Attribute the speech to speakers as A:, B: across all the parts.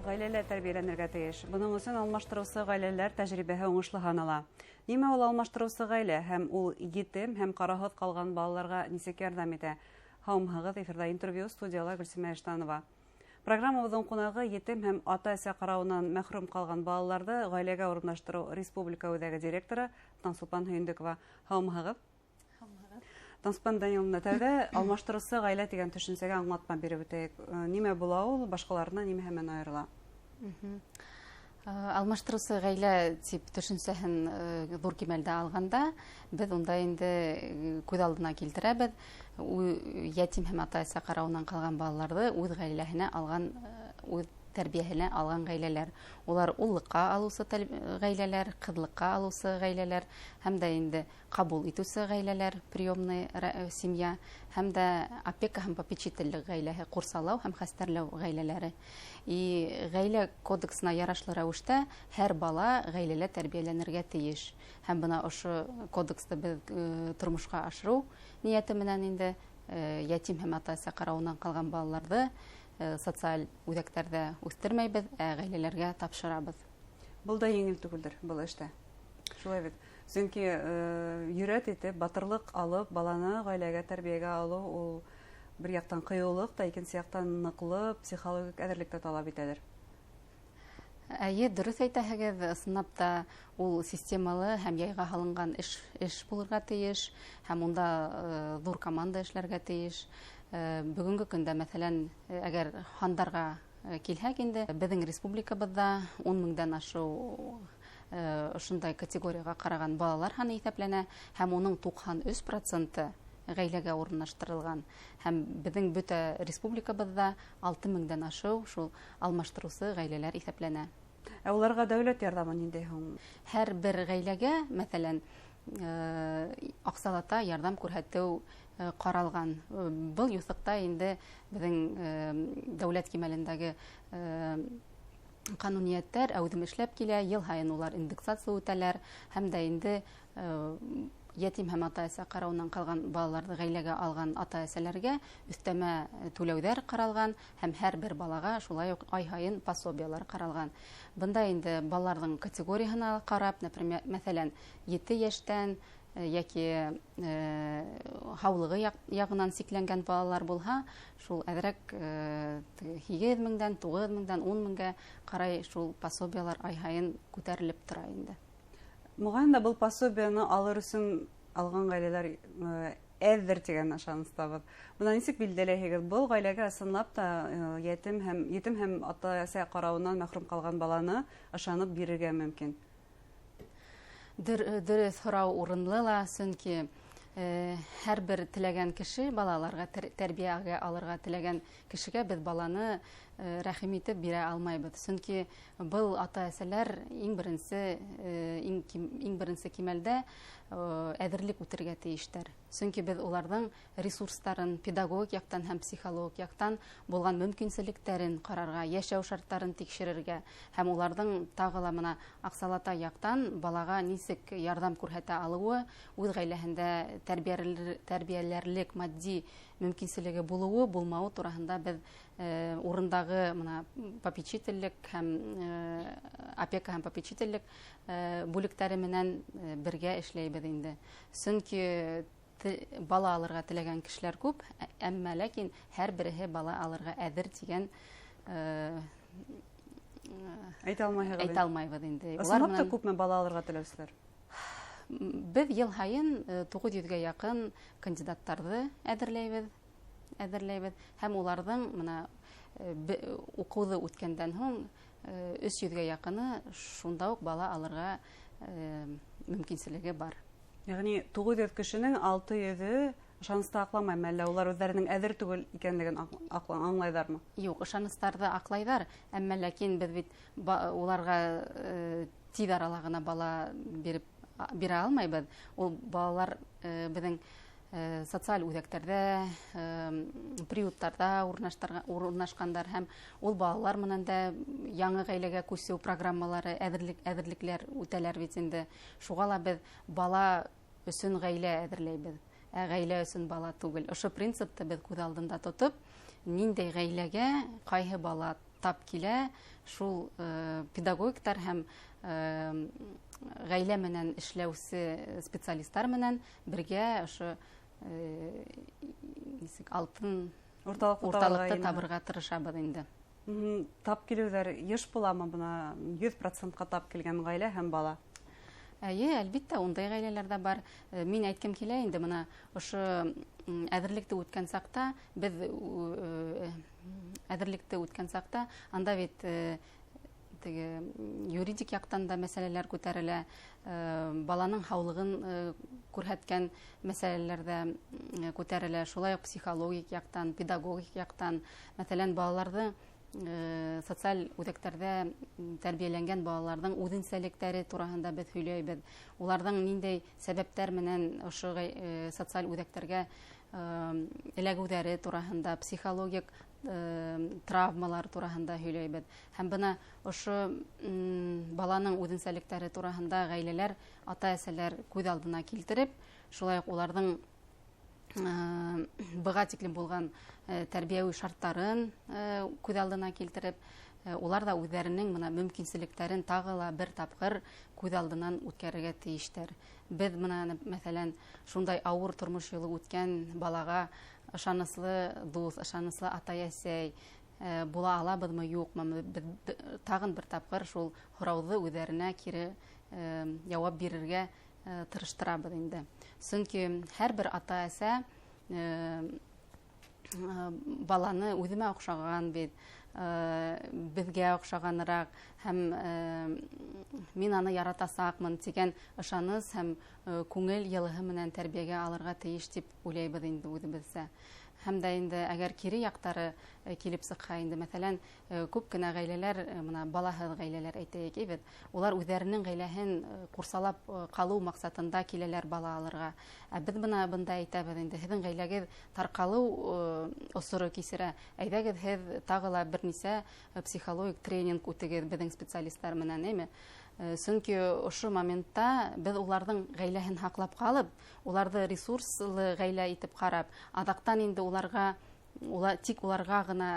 A: Ғаиләлә тәрбиәләнергә тейеш. Бының өсөн алмаштырыусы ғаиләләр тәжрибәһе уңышлы һанала. Нимә ул алмаштырыусы ғаилә һәм ул етем һәм ҡарауһыҙ ҡалған балаларға нисек ярҙам итә? Һаумыһығыҙ, эфирҙа интервью, студияла Гөлсимә Иштанова. Программабыҙҙың ҡунағы етем һәм ата-әсә ҡарауынан мәхрүм ҡалған балаларҙы ғаиләгә урынлаштырыу республика үҙәге директоры Тансулпан Һөйөндөкова. Һаумыһығыҙ. Тансулпан Даниловна, тәүҙә алмаштырыусы ғаилә тигән төшөнсәгә аңлатма биреп үтәйек. Нимә була ул, башҡаларынан нимәһе менән айырыла?
B: Алмаштырыусы ғаилә тип төшөнсәһен ҙур кимәлдә алғанда, беҙ унда инде күҙ алдына килтерәбеҙ ятим һәм ата-әсә ҡарауынан ҡалған балаларҙы үҙ ғаиләһенә алған, үҙ тәрбиәһенә алған ғаиләләр. Улар уллыҡҡа алыусы ғаиләләр, ҡыҙлыҡҡа алыусы ғаиләләр һәм дә инде ҡабул итеүсе ғаиләләр, приемный семья, һәм дә опека һәм попечительлек ғаиләһе, ҡурсалау һәм хәстәрләү ғаиләләре. И ғаилә кодексына ярашлы рәүештә һәр бала ғаиләлә тәрбиәләнергә тейеш. Һәм бына ошо кодексты беҙ тормошҡа ашырыу ниәте менән инде ятим һәм ата-әсә ҡарауынан ҡалған балаларҙы социаль үҙәктәрҙә үҫтермәйбеҙ, ә ғаиләләргә тапшырабыҙ.
A: Был да еңел түгелдер был эштә. Шулай бит. Сөнки йөрәт итеп, батырлыҡ алып, баланы ғаиләгә тәрбиәгә алыу ул бер яҡтан ҡыйыулыҡ та, икенсе яҡтан ныҡлы психологик әҙерлек тә талап итәлер.
B: Әйе, дөрөҫ әйтәһегеҙ, ысынлап та ул системалы һәм яйға һалынған эш булырға тейеш, һәм унда ҙур команда эшләргә тейеш. Бөгөнгө көндә, мәҫәлән, әгәр һандарға килһәк инде, беҙҙең республикабыҙҙа 10 меңдән ашыу ошондай категорияға ҡараған балалар һаны иҫәпләнә, һәм уның 93% ғаиләгә урынлаштырылған. Һәм беҙҙең бөтә республикабыҙҙа 6 меңдән ашыу шул алмаштырыусы ғаиләләр иҫәпләнә.
A: Ә уларға дәүләт ярҙамы ниндәй һуң?
B: Һәр бер ғаиләгә, мәҫәлән, аҡсалата ярҙам күрһәтеү ҡаралған. Был юҫыҡта инде беҙҙең дәүләт кимәлендәге ҡануниәттәр әүҙем эшләп килә, йыл һайын улар индексация үтәләр, һәм дә инде ятим һәм ата-әсә ҡарауынан ҡалған балаларҙы ғаиләгә алған ата-әсәләргә өҫтәмә түләүҙәр ҡаралған, һәм һәр бер балаға шулай уҡ ай һайын пособиялар ҡаралған. Бында инде балаларҙың категорияһына ҡарап, например, мәҫәлән, 7 йәштән йәки һаулығы яғынан сикләнгән балалар булһа, шул әҙерәк 8 меңдән, 9 меңдән, 10 меңгә ҡарай шул пособиялар ай һайын күтәрелеп тора инде.
A: Моғайын да был пособияны алыр өсөн алған ғаиләләр әҙҙер тигән ышаныстабыҙ. Бына нисек билдәләйһегеҙ, был ғаиләгә ысынлап та етем һәм ата-әсә ҡарауынан мәхрүм ҡалған баланы ышанып бирергә мөмкин?
B: Дөрөҫ һорау урынлы ла, сөнки һәр бер теләгән кеше балаларға тәрбиәгә алырға теләгән кешегә беҙ баланы рәхим итеп бирә алмайбыҙ. Сөнки был ата-әсәләр иң беренсе кимәлдә әҙерлек үтергә тейештәр. Сөнки беҙ уларҙың ресурстарын педагогик яҡтан һәм психологик яҡтан булған мөмкинселектәрен ҡарарға, йәшәү шарттарын тикшерергә һәм уларҙың тағы ла бына аҡсалата яҡтан балаға нисек ярҙам күрһәтә алыуы, үҙ ғаиләһендә тәрбиәләрлек матди мөмкинселеге булыуы, булмауы тураһында беҙ урындағы бына попечительлек һәм опека һәм попечительлек бүлектәре менән бергә эшләйбеҙ инде. Сөнки бала алырға теләгән кешеләр күп, әммә ләкин һәр береһе бала алырға әҙер тигән
A: Әйтә алмайһығыҙ
B: әйтә
A: инде.
B: алмайбыҙ инде.
A: Ысынлап
B: Улар
A: та
B: менән
A: күпме бала алырға теләүселәр?
B: Беҙ йыл һайын 900-гә яҡын кандидаттарҙы әҙерләйбеҙ һәм уларҙың бына уҡыуҙы үткәндән һуң 300-гә яҡыны шунда уҡ бала алырға мөмкинселеге бар.
A: Йәғни 900 кешенең 600-ө ышанысты аҡламаймы, әллә улар үҙҙәренең әҙер түгел икәнлеген аңлайҙармы?
B: Юҡ, ышаныстарҙы аҡлайҙар, әммә ләкин беҙ бит уларға тиҙ арала ғына бала бирә алмайбыҙ. Ул балалар беҙҙең социаль үҙәктәрҙә, приюттарҙа урынлашҡандар һәм ул балалар менән дә яңы ғаиләгә күсеү программалары, әҙерлекләр үтәләр бит инде. Шуға ла беҙ бала өсөн ғаилә әҙерләйбеҙ, ә ғаилә өсөн бала түгел. Ошо принципты беҙ күҙ алдында тотоп, ниндәй ғаиләгә ҡайһы бала тап килә, шул педагогиктар һәм ғаилә менән эшләүсе специалисттар менән бергә ошо нисек алтын урталыҡты табырға тырышабыҙ инде.
A: Тап килеүҙәр йыш буламы, бына 100%-ҡа тап килгән ғаилә һәм бала?
B: Эйе, әлбиттә, ундай ғаиләләр ҙә бар. Мин әйткем килә инде, бына ошо әҙерлекте үткән саҡта, беҙ әҙерлекте үткән саҡта, анда бит теге юридик яҡтан да мәсьәләләр күтәрелә, баланың һаулығын күрһәткән мәсьәләләр ҙә күтәрелә, шулай уҡ психологик яҡтан, педагогик яҡтан, мәҫәлән, балаларҙы социаль үҙәктәрҙә тәрбиәләнгән балаларҙың үҙенсәлектәре тураһында беҙ һөйләйбеҙ. Уларҙың ниндәй сәбәптәр менән ошо социаль үҙәктәргә эләгеүҙәре тураһында, психологик травмалар тураһында һөйләйбеҙ. Һәм бына ошо баланың үҙенсәлектәре тураһында ғаиләләр, ата-әсәләр күҙ алдына килтереп, шулай уҡ уларҙың быға тиклем булған тәрбиәүи шарттарын күҙ алдына килтереп, улар ҙа үҙҙәренең бына мөмкинселектәрен тағы ла бер тапҡыр күҙ алдынан үткәрергә тейештәр. Беҙ бына, мәҫәлән, шундай ауыр тормош юлы үткән балаға ышаныслы дуҫ, ышаныслы атай-әсәй була алабыҙмы, юҡмы? Беҙ тағын бер тапҡыр шул һорауҙы үҙҙәренә кире яуап бирергә тырыштырабыҙ инде. Сөнки һәр бер ата-әсә баланы үҙемә оҡшаған бит, беҙгә оҡшағаныраҡ һәм мин аны яратасаҡмын тигән ышаныс һәм күңел йылыһы менән тәрбиәгә алырға тейеш тип уйлайбыҙ инде үҙебеҙсә. Һәм дә инде әгәр кире яҡтары килеп сыҡһа инде, мәҫәлән, күп кенә ғаиләләр, бына балаһыҙ ғаиләләр әйтәйек, бит, улар үҙҙәренең ғаиләһен ҡурсалап ҡалыу маҡсатында киләләр бала алырға. Ә беҙ бына бында әйтәбеҙ инде, һеҙҙең ғаиләгеҙ тарҡалыу осоро кисерә, әйҙәгеҙ һеҙ тағы ла бер нисә психологик тренинг үтегеҙ беҙҙең специалисттар менән, әйме? Сөнки ошо моментта беҙ уларҙың ғаиләһен һаҡлап ҡалып, уларҙы ресурслы ғаилә итеп ҡарап, аҙаҡтан инде уларға, тик уларға ғына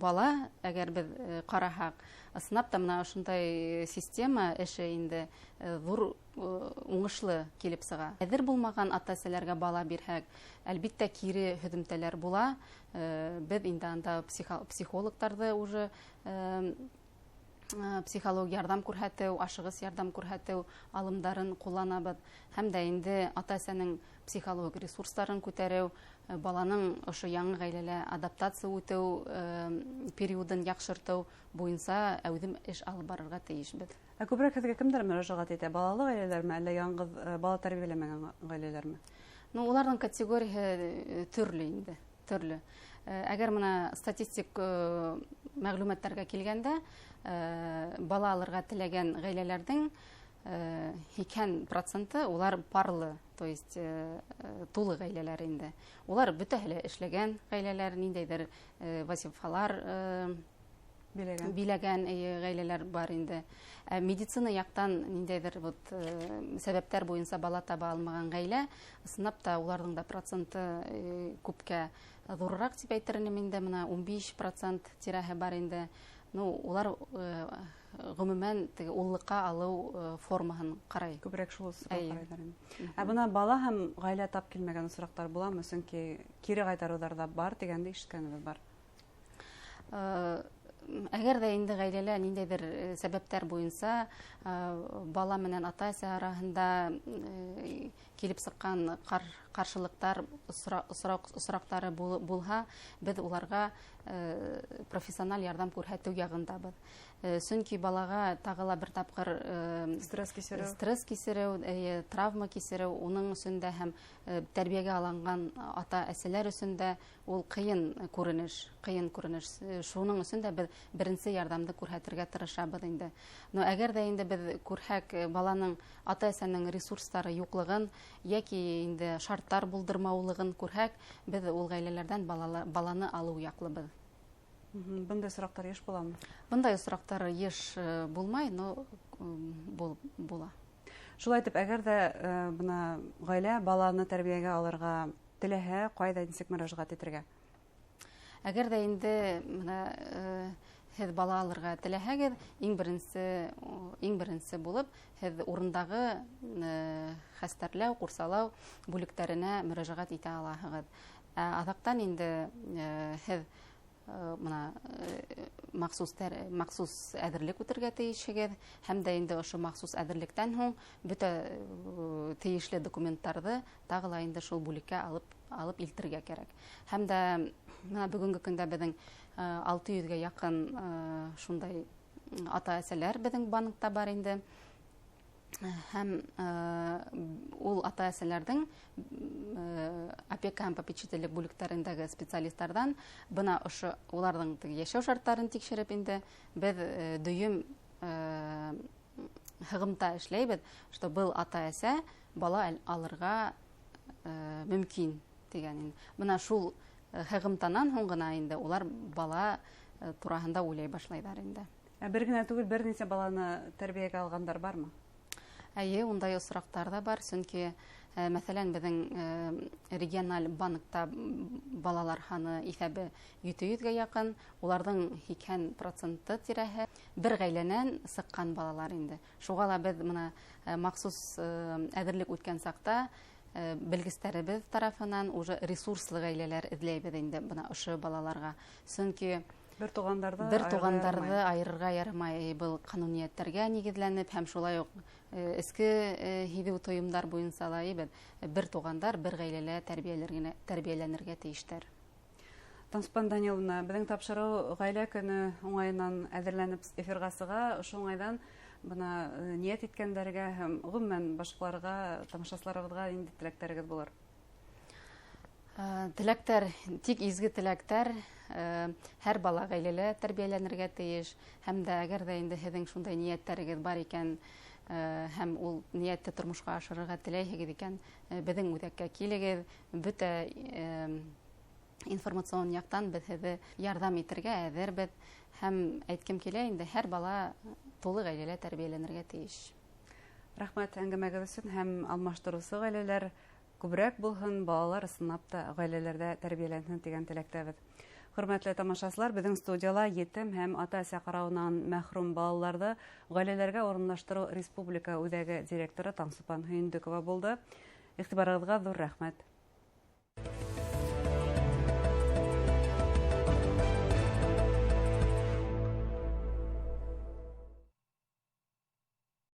B: бала, әгәр беҙ ҡараһаҡ, ысынлап та бына ошондай система эше инде ҙур уңышлы килеп сыға. Әҙер булмаған ата-әсәләргә бала бирһәк, әлбиттә, кире һөҙөмтәләр була. Беҙ инде анда психологтарҙы уже психолог ярҙам күрһәтеү, ашығыс ярҙам күрһәтеү алымдарын ҡулланабыҙ. Һәм дә инде ата-әсәнең психологик ресурстарын күтәреү, баланың ошо яңы ғаиләлә адаптация үтеү периодын яҡшыртыу буйынса әүҙем эш алып барырға тейешбеҙ.
A: Ә күберәк һеҙгә кемдәр мөрәжәғәт итә? Балалы ғаиләләрме, әллә яңғыҙ бала тәрбиәләмәгән ғаиләләрме?
B: Ну, уларҙың категорияһы төрлө инде, төрлө. Әгәр бына статистик мәғлүмәттәргә килгәндә, бала алырға теләгән ғаиләләрҙең 80% улар парлы, то есть тулы ғаиләләр инде. Улар бөтәһе лә эшләгән ғаиләләр, ниндәйҙер вазифалар биләгән ғаиләләр бар инде. Медицина яҡтан ниндәйҙер вот сәбәптәр буйынса бала таба алмаған ғаилә, ысынлап та уларҙың да проценты күпкә ҙурыраҡ тип әйтер инем инде, бына 15% тирәһе бар инде. Ну, улар ғөмүмән теге уллыҡҡа алыу формаһын ҡарай.
A: Күберәк шул осраҡ ҡарайҙар инде. Ә бына бала һәм ғаилә тап килмәгән осраҡтар буламы? Сөнки кире ҡайтарыуҙар ҙа бар тигәнде ишеткәнебеҙ бар.
B: Әгәр ҙә инде ғаиләлә ниндәйҙер сәбәптәр буйынса бала менән ата-әсә араһында килеп сыҡҡан ҡаршылыҡтар осраҡтары булһа, беҙ уларға профессиональ ярҙам күрһәтеү яғындабыҙ. Сөнки балаға тағы ла бер тапҡыр
A: стресс кисереү,
B: стресс кисереү, травма кисереү, уның өсөн дә һәм тәрбиәгә алынған ата-әсәләр өсөн дә ул ҡыйын күренеш, ҡыйын күренеш. Шуның өсөн дә беҙ беренсе ярҙамды күрһәтергә тырышабыҙ инде. Но әгәр ҙә инде беҙ күрһәк баланың ата-әсәнең ресурстары юҡлығын йәки инде шарттар булдырмаулығын күрһәк, беҙ ул ғаиләләрҙән баланы алыу яҡлыбыҙ.
A: Бындай осраҡтар йыш буламы?
B: Бындай осраҡтар йыш булмай, но була.
A: Шулай итеп, әгәр ҙә бына ғаилә баланы тәрбиәгә алырға теләһә, ҡайҙа нисек мөрәжәғәт итергә?
B: Әгәр ҙә инде бына Һеҙ бала алырға теләһәгеҙ, иң беренсе булып һеҙ урындағы хәстәрләү, ҡурсалау бүлектәренә мөрәжәғәт итә алаһығыҙ. Аҙаҡтан инде һеҙ бына махсус әҙерлек үтергә тейешһегеҙ, һәм дә инде ошо махсус әҙерлектән һуң бөтә тейешле документтарҙы тағы ла инде шул бүлеккә алып илтергә кәрәк. Һәм дә бына бөгөнгө көндә беҙҙең 600-гә яҡын шундай ата-әсәләр беҙҙең банкта бар инде. Һәм ул ата-әсәләрҙең опека һәм попечительлек бүлектәрендәге специалисттарҙан бына ошо уларҙың йәшәү шарттарын тикшереп инде беҙ дөйөм һығымта эшләйбеҙ, что был ата-әсә бала алырға мөмкин тигән. Бына шул һығымтанан һуң ғына инде улар бала тураһында уйлай башлайҙар инде.
A: Ә бер генә түгел, бер нисә баланы тәрбиәгә алғандар бармы?
B: Әйе, ундай осраҡтар ҙа бар, сөнки мәҫәлән, беҙҙең региональ банкта балалар һаны иҫәбе 700-гә яҡын, уларҙың 80% тирәһе бер ғаиләнән сыҡҡан балалар инде. Шуға ла беҙ бына махсус әҙерлек үткән саҡта белгестәребеҙ тарафынан уже ресурслы ғаиләләр эҙләйбеҙ инде бына ошо балаларға. Сөнки
A: бер туғандарҙы
B: айырырға ярамай, был ҡануниәттәргә нигеҙләнеп һәм шулай уҡ эске һиҙеү тойомдар буйынса ла беҙ бер туғандар бер ғаиләлә тәрбиәләнергә тейештәр.
A: Таңсулпан Даниловна, беҙҙең тапшырыу ғаилә көнө уңайынан әҙерләнеп эфирға сыға. Ошо уңайҙан бына ниәт иткәндәргә һәм ғөмүмән башҡаларға, тамашасыларыбыҙға инде теләктәрегеҙ булыр?
B: Теләктәр, тик изге теләктәр, һәр бала ғаиләлә тәрбиәләнергә тейеш. Һәм дә әгәр ҙә инде һеҙҙең шундай ниәттәрегеҙ бар икән, һәм ул ниәтте тормошҡа ашырырға теләйһегеҙ икән, беҙҙең үҙәккә килегеҙ, бөтә информацион яҡтан беҙ һеҙҙе ярҙам итергә әҙербеҙ. Һәм әйткем килә инде, һәр бала тулы ғаиләлә тәрбиәләнергә тейеш.
A: Рәхмәт әңгәмәгеҙ өсөн, һәм алмаштырыусы ғаиләләр күберәк булһын, балалар ысынлап та ғаиләләрҙә тәрбиәләнһен тигән теләктәбеҙ. Хөрмәтле тамашасылар, беҙҙең студияла етем һәм ата-әсә ҡарауынан мәхрүм балаларҙы ғаиләләргә урынлаштырыу республика үҙәге директоры Таңсулпан Һөйөндөкова булды. Иғтибарығыҙға ҙур рәхмәт.